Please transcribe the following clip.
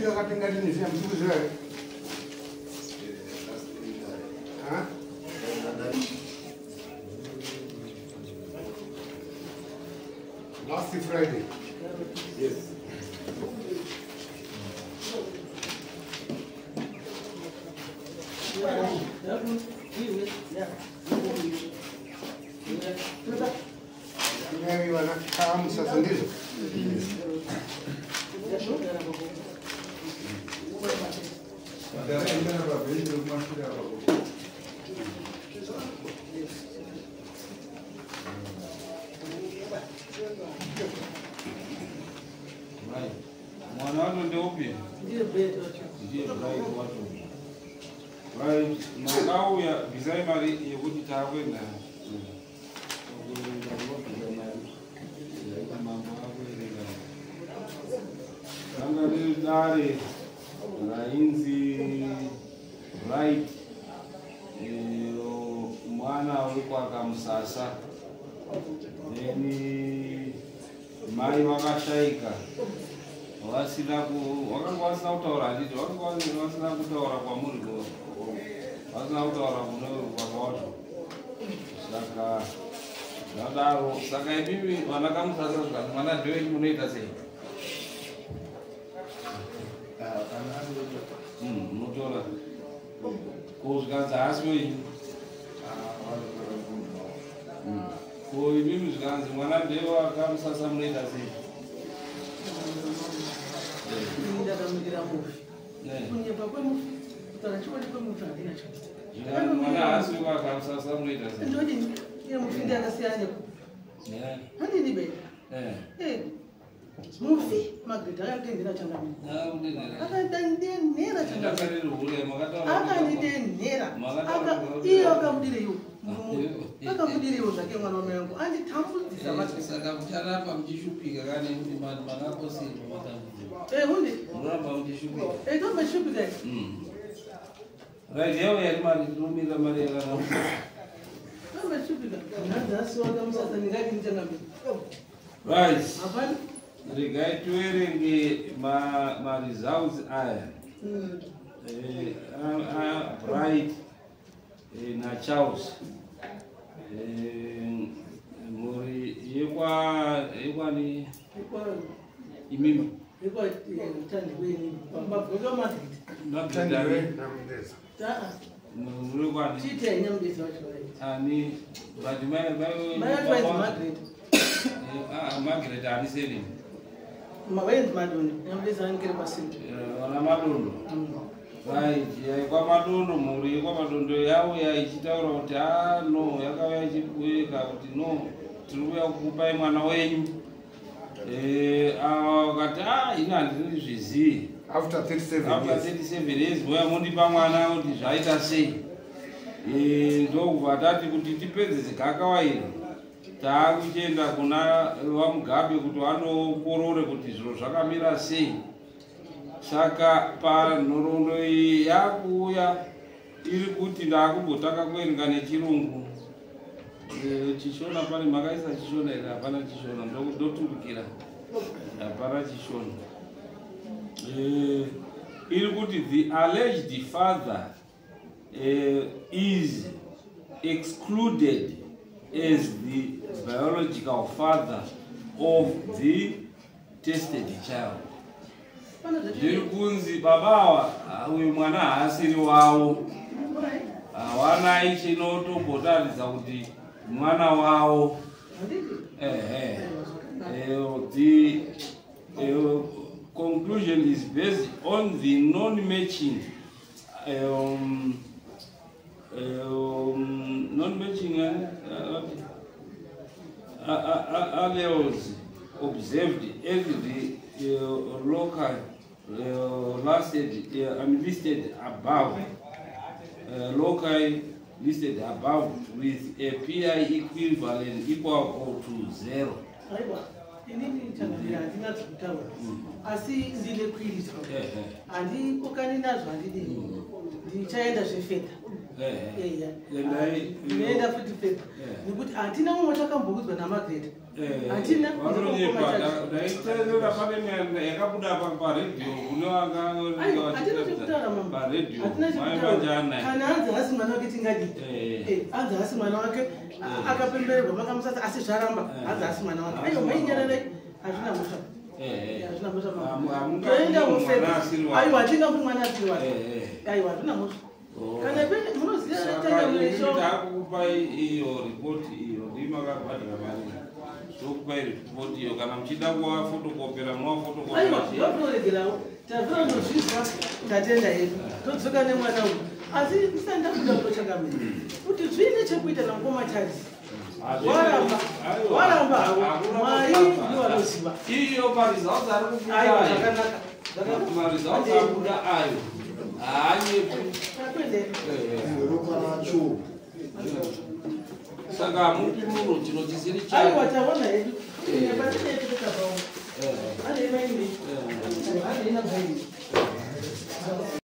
Week yakapinda rini zviya, muchikuziva here? Ha? Last Friday. Yes. Tinaiva vana kamusasa, ndizvo? Ndakaenda pabhenji rekumashure apapo. Right. Mwana wacho ndeupi? Ndiye Bright wacho. Ndiye Bright wacho. Right, makauya, bvisai mari yekuti taakuenda kuenda kunobvisa mari. Yaita mambo akuerenga. Ranga riri dare rainzi Bright, mwana wekwaKamusasa. Then mai vakashaika vasina ku vakanga vasina kutaura, handiti? Vakanga vasina kutaura kwamuri, vasina kutaura kune baba wacho. Saka zvadaro, saka imimi vana Kamusasa, zvikati mwana ndewenyu, munoita sei? Munotora. Ko zvikanzi haasi wenyu? Ko imimi, zvikanzi mwana ndewakamusasa, munoita sei? Ini ndakamirira mufi. Kunyepa kwemufi, kutaura chokwadi kwemufi handina chokuita. Zvikanzi mwana haasi wekamusasa, munoita sei? Ndodini? Iye mufi ndiye akasiyana neko. Handini be? Mufi Margaret akanditenhera, changamire. Akanditenhera, changamire. Ndakariri makataura. Akanditenhera. Makataura Iye akamudireiwo, akamudireiwo zvake mwana wamai vangu, anditambudzisa Margaret. Saka mucharamba muchishupika kane kuti makakosirwa matambudziko? Hunde. Munoramba muchishupika? Tombeshupika. Right, yauya iri mari, tinomirira mari yakana. Tombeshupika. Nhanzi asiwaka musasa, ndingadini, changamire? Right. Hapana. Regai tiverenge maresults aya. Bright naCharles, mhuri yekwani imimi? Ekwatandiweni, mabvoka Margaret. Thandiwe naMundeza. Muri kwani? Chiita inyamudezi wacho, right. Ani? But mai Mai vacho vainzi Margaret. Margaret ani surname? Vainzi Madondo, Nyamudezi anenge pasinde. Vana Madondo. Right, yekwaMadondo, mhuri yekwaMadondo yauya ichitaura kuti a no, yakauya ichikueka kuti no, tiri kuuya kukupai mwana wenyu. Akati a ini handini zvizii. After 37 After years. 37 years mouya mundipa mwana, kuti zvaita sei? Ndokubva tati kuti tipedze zigakava iri, taakuchienda kuna vaMugabe kuti vanokorore kuti zviro zvakamira sei. Saka panhoroondo iyi yakuuya iri kuti, ndaakumbotanga kuerenga nechirungu. ChiShona pane makaisa ChiShona here? Hapana ChiShona. Ndoturikira, hapana ChiShona. Iri kuti the alleged father is excluded as the biological father of the tested child. Zviri kunzi baba ava, uyu mwana haasiri wavo, hawanai chinotombotaridza kuti mwana wavo. Ehe. The conclusion is based on the non-matching alleles observed at the local listed, I mean listed above, loci listed above with a PI equivalent equal to 0. Aiwa, inini changamire handina zvekutaura, asi ndine query. Handikokani nazvo, handidini, ndichaenda zvefedha. Eya. Endai. Ndinoenda futi pepa nekuti hatina mumwe takambokudzwa naMagreta, hatina. Vanonyepa. Ndaiteerera pane nyaya yakabuda paredhiyo kune Aiwa, hatina chekutaura mama. paredhiyo. Hatina Mai chekutaura. Manjana. Kana hanzi hasi mwana wake, tingadii? Hanzi hasi mwana wake, akapembererwa makamusasa, asi zvaramba. Hanzi hasi mwana wake. Aiwa, mainyararai, hazvina mhosva. Hazvina mhosva mama. Hamungati Toenda mwana kufeba. asiri wake. Aiwa, hatingamuti mwana asiri wake. Aiwa, hazvina mhosva. Kana munoziva Saka tanga. inini takukupai iyo ripoti iyo, ndimakabhadhara mari, tokupai ripoti iyo. Kana muchida kuwafotokopera, Aiwa. munowafotokopera. Vatoregerawo, tazvanozvizwa, tatenda hedu, todzoka nemwana uyu. Asi ndisati ndabuda kutochakamira kuti zvine chekuita namukoma Charles, waramba, waramba hawo. Mwari ndiwo vanoziva. Iyo maresults ari kubuda Aiwa. ayo. Zvakanaka, zvakanaka. Maresults abuda ayo haanyepi. Takwendera. Ropa racho. Saka hamupi munhu chino chisiri Aiwa, chake. taona hedu patine tokabvawo. Anei maini, anei namaini.